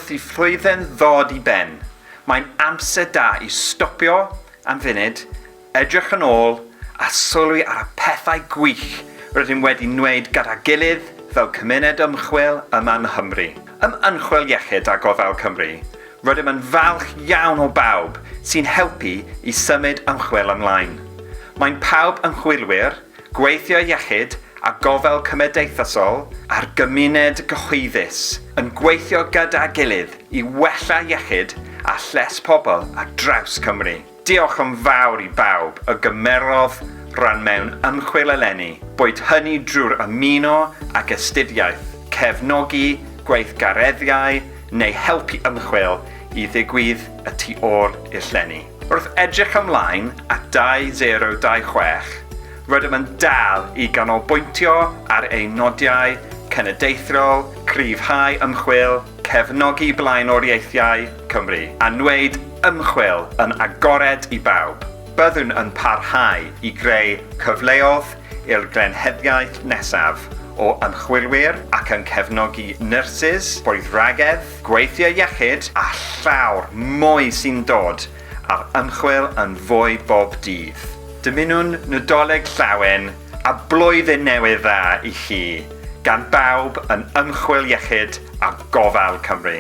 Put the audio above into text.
Wrth i flwyddyn ddod i ben, mae'n amser da i stopio am funud, edrych yn ôl a sylwi ar y pethau gwych rydym wedi wneud gyda gilydd fel cymuned ymchwil yma yng Nghymru. Ym Ymchwil Iechyd a Gofal Cymru, rydym yn falch iawn o bawb sy'n helpu i symud ymchwil ymlaen. Mae'n pawb ymchwilwyr, gweithio iechyd a gofal cymdeithasol a'r gymuned gyhoeddus yn gweithio gyda gilydd i wella iechyd a lles pobl ar draws Cymru. Diolch yn fawr i bawb a gymerodd ran mewn ymchwil eleni, boed hynny drwy'r ymuno ag astudiaeth, cefnogi gweithgareddau neu helpu ymchwil i ddigwydd y tu ôl i'r llenni. Wrth edrych ymlaen at 2026, rydym yn dal i ganolbwyntio ar ein nodiau cenedlaethol, cryfhau ymchwil, cefnogi blaenoriaethau Cymru, a wneud ymchwil yn agored i bawb. Byddwn yn parhau i greu cyfleoedd i'r genhedlaeth nesaf o ymchwilwyr ac yn cefnogi nyrsys, bwydwragedd, gweithio iechyd a llawer mwy sy'n dod â'r ymchwil yn fwy bob dydd. Dymunwn Nadolig Llawen a Blwyddyn Newydd Dda i chi gan bawb yn Ymchwil Iechyd a Gofal Cymru.